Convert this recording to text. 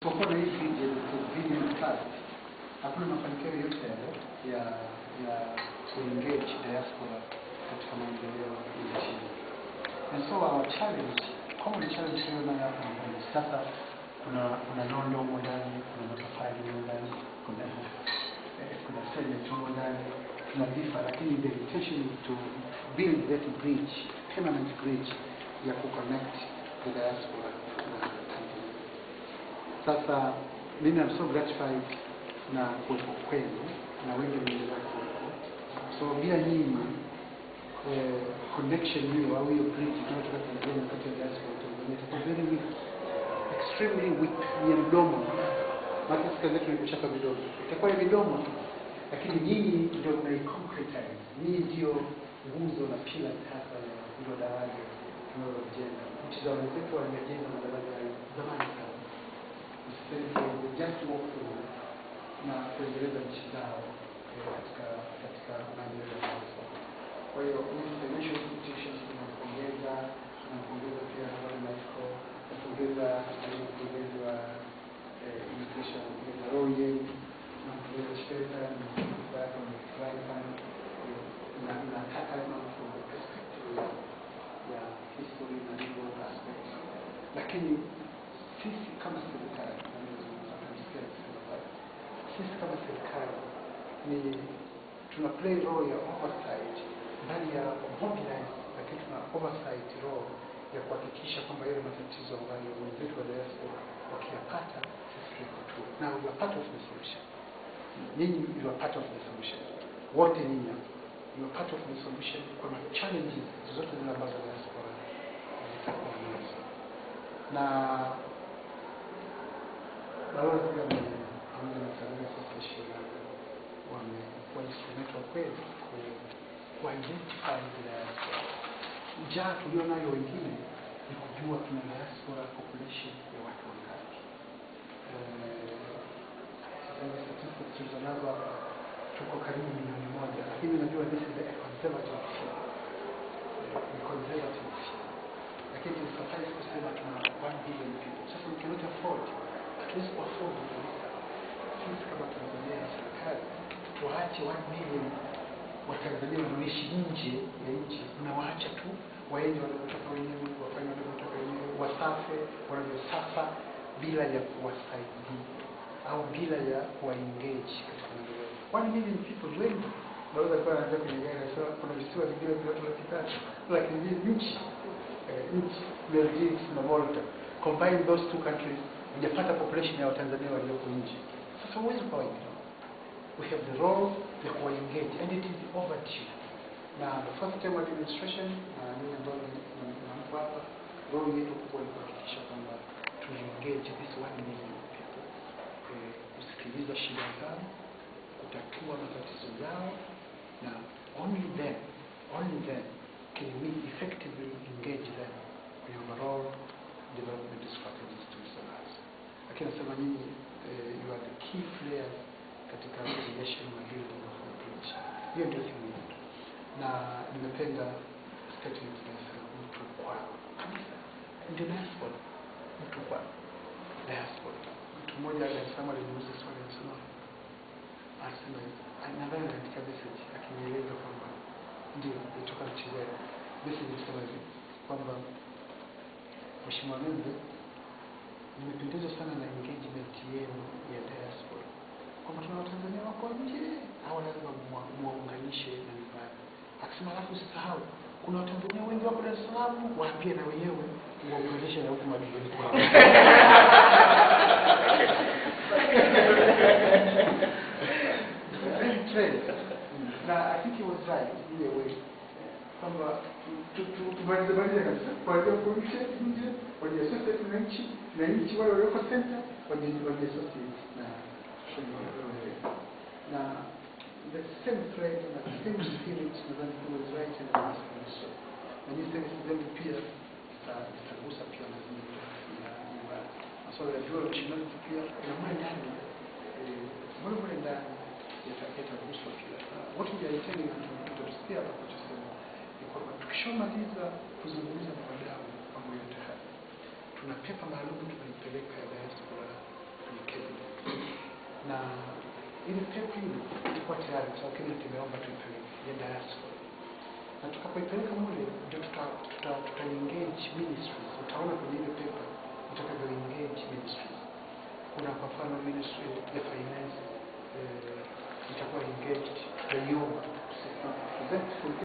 Kwa na hii bridge ya trust, hakuna mafanikio yote yale ya kuengage diaspora katika maendeleo ya nchi. And so our challenge, common challenge tulio nayo hapa ni kwamba sasa kuna nondo humo ndani, kuna matofali humo ndani, kuna cement humo ndani, tuna vifaa, lakini the intention is to build that bridge, permanent bridge ya kuconnect the diaspora na Tanzania. Sasa mimi I'm so gratified na kuwepo kwenu na wengi mnaendelea kuwepo. So bila nyinyi connection hiyo au hiyo bridge inayotoka Tanzania kati ya diaspora Tanzania itakuwa very weak, extremely weak, ni ya mdomo. Maana sisi kazi yetu ni kuchapa midomo, itakuwa ya midomo tu, lakini nyinyi ndio mnaiconcretize, nyinyi ndio nguzo na pillars hasa ya hilo daraja tunalojenga. Nchi za wenzetu walijenga madaraja hayo zamani sana, they just walk through na kuendeleza nchi zao katika maendeleo ya diaspora. Kwa hiyo mimi financial institutions tunampongeza, tunampongeza pia Harold Michael, tunampongeza mkurugenzi wa immigration Roye, tunampongeza Shpeta, nimefurahi nimefurahi sana na nataka mambo from the perspective ya history na legal aspect, lakini sisi kama serikali, sisi kama serikali ni tuna play role ya oversight ndani ya mobilize, lakini tuna oversight role ya kuhakikisha kwamba yale matatizo ambayo wenzetu wa diaspora wakiyapata sisi tunaitatua. Now you are part of the solution. Nyinyi you are part of the solution. Wote nyinyi you are part of the solution kwa challenges zozote zile ambazo diaspora zitakuwa nazo. Na balozi pamoja na Tanzania Association wamekuwa instrumental kweli ku identify the diaspora. Njaa tulio nayo wengine ni kujua tuna diaspora population ya watu wangapi. Sasa hivi statistics tulizonazo hapa tuko karibu 1,000,000, lakini najua this is a conservative figure. Ni conservative figure. Lakini suffice kusema tuna 1 billion people. Sasa we cannot afford, hatuwezi kuafford kabisa sisi kama Tanzania na serikali tuache 1 million Watanzania wanaoishi nje ya nchi, mnawaacha tu waende wanavyotaka wenyewe, wafanye wanavyotaka wenyewe, wasafe wanavyosafa bila ya kuwasaidia au bila ya kuwaengage katika maendeleo. 1 million people wengi. Balozi alikuwa anaanza kwenye gari akasema kuna visiwa vingine vya watu 300,000, lakini nchi Maldives na Malta, combine those two countries hujapata population ya Watanzania walioko nje. Sasa huwezi kuwaignore. We have the role ya kuwaengage and it is overdue. Na the first term administration na mimi ambao ni mtu hapa, role yetu kubwa ni kuhakikisha kwamba tuna engage this 1 million people, kusikiliza shida zao, kutatua matatizo yao, na only then can we effectively engage them kwenye overall development strategies tulizonazo. Lakini nasema nyinyi you are the key players katika creation na building of the bridge. Hiyo ndio theme yetu. Na nimependa statement inasema mtu kwao kabisa. Ndio diaspora, mtu kwao. Diaspora. Mtu mmoja alisema, aliniuliza swali alisema nadhani katika message akinieleza kwamba ndio ilitoka Mchigwela. Message ilisema hivi kwamba Mheshimiwa Membe, nimependezwa sana na engagement yenu ya diaspora. Kwamba tuna Watanzania wako nje, hao lazima muwaunganishe na nyumbani. Akasema alafu usisahau kuna Watanzania wengi wako Dar es Salaam, waambie na wenyewe muwaunganishe na huku majumbani kwao. Na I think he was right in a way. Kwamba tumalize kabisa kuanzia huko nje wajiassociate na nchi, na nchi wale walioko center wajiassociate na na the same thread na the same spirit. Nadhani he was right and must be so. Na hizi services zenu pia zitagusa pia mazingira ya nyumbani. Masuala ya dual nationality pia na mle ndani, mle ndani yataguswa pia. What we are intending tutasikia hapa kuchosema ni kwamba tukishamaliza kuzungumza na wadau mambo yote haya, tuna pepa maalum tunaipeleka ya diaspora ile paper ile itakuwa tayari kwa sababu community imeomba tuipeleke ya diaspora, na tutakapoipeleka mule ndio tuta engage ministries. Utaona kwenye ile paper itakavyo engage ministries. Kuna kwa mfano ministry